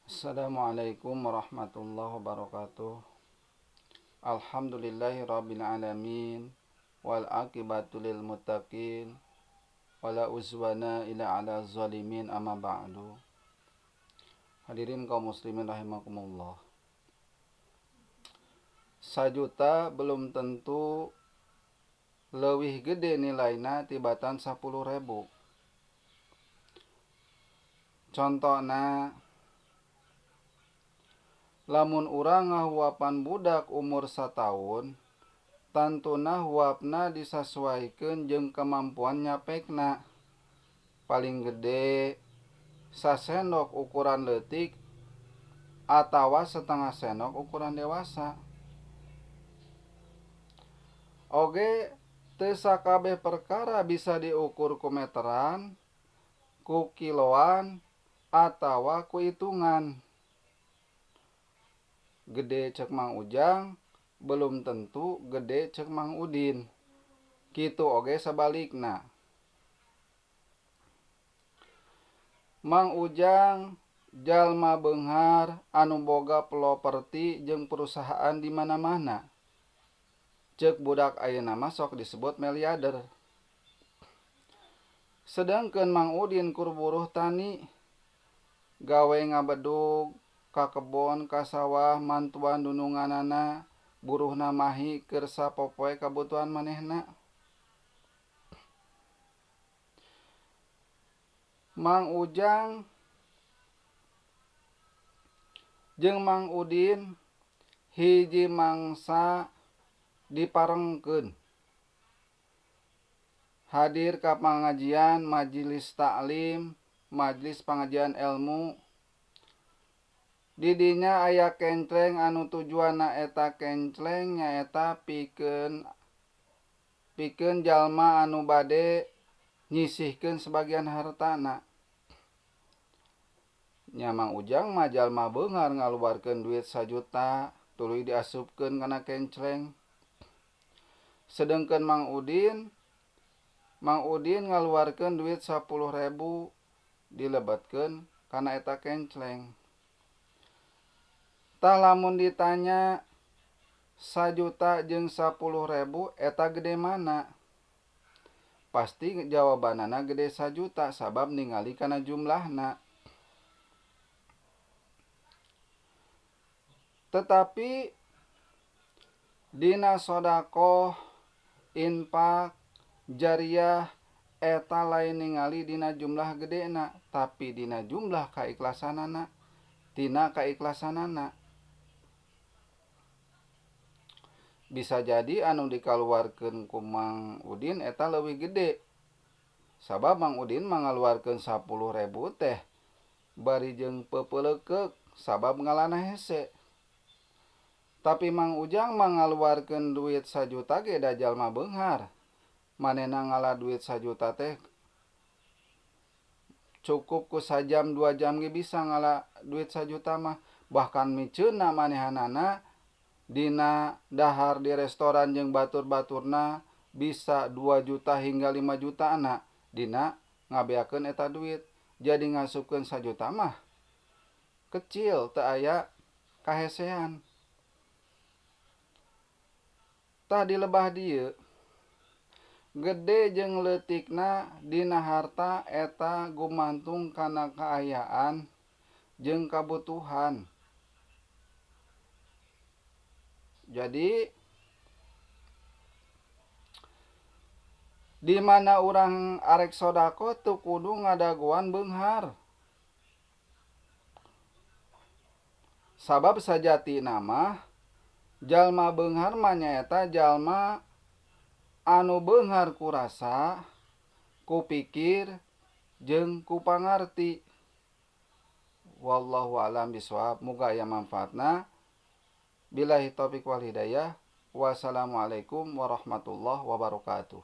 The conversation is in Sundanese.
Assalamualaikum warahmatullahi wabarakatuh. Alhamdulillahi rabbil alamin wal aqibatu lil muttaqin wala uzwana illa ala zalimin amma ba'du. Hadirin kaum muslimin rahimakumullah. Sajuta belum tentu leuwih gede nilaina tibatan 10.000. Contona, lamun urang ngahuapan budak umur sataun, tantuna huapna disasuaikeun jeung kemampuan nyapekna. Paling gede sasendok ukuran leutik atawa setengah sendok ukuran dewasa. Oge teu sakabeh perkara bisa diukur ku meteran, ku kiloan, atawa ku hitungan. Gede cek Mang Ujang belum tentu gede cek Mang Udin. Kitu oge sabalikna. Mang Ujang jalma beunghar anu boga properti jeung perusahaan di mana-mana. Cek budak ayeuna mah sok disebut miliarder. Sedangkeun Mang Udin kur buruh tani, gawe ngabedug ka kebon ka sawah mantuan dununganana, buruhna mahi keur sapopoe kabutuhan manehna. Mang Ujang jeung Mang Udin hiji mangsa diparengkeun hadir ka pangajian majelis taklim, majelis pangajian ilmu. Didinya aya kencleng anu tujuanna eta kencleng nyaeta pikeun jalma anu bade nyisihkeun sebagian hartana. Nya Mang Ujang mah jalma beunghar ngaluarkeun duit sajuta tuluy diasupkeun kana kencleng. Sedengkeun Mang Udin ngaluarkeun duit 10.000 dilebetkeun kana eta kencleng. Tah lamun ditanya sajuta jeung 10.000 eta gede mana? Pasti jawabanana gede sajuta sabab ningali kana jumlahna. Tetapi dina sodakoh, infak, jariah eta lain ningali dina jumlah gedena, tapi dina jumlah kaikhlasanana, tina kaikhlasanana. Bisa jadi anu dikaluarkeun ku Mang Udin eta leuwih gede. Sabab Mang Udin mangaluarkeun 10.000 teh bari jeung peupeulekeuk sabab ngalana hese. Tapi Mang Ujang mangaluarkeun duit sajuta ge da jalma beunghar. Manehna ngala duit sajuta teh cukup ku sajam 2 jam ge bisa ngala duit sajuta mah. Bahkan miceunna manehanana dina dahar di restoran jeung batur-baturna bisa 2 juta hingga 5 juta na dina ngabeakeun eta duit. Jadi ngasupkeun sajuta mah kecil, teu aya kahesean. Tah di lebah dieu gede jeung leutikna dina harta eta gumantung kana kaayaan jeung kabutuhan. Jadi di mana urang arek sodako teu kudu ngadagoan beunghar. Sabab sajatina mah jalma beunghar mah nyaeta jalma anu beunghar ku rasa, ku pikir, jeung ku pangarti. Wallahu a'lam bishawab. Muga aya manfaatna. Billahi taufik wal hidayah. Wassalamualaikum warahmatullahi wabarakatuh.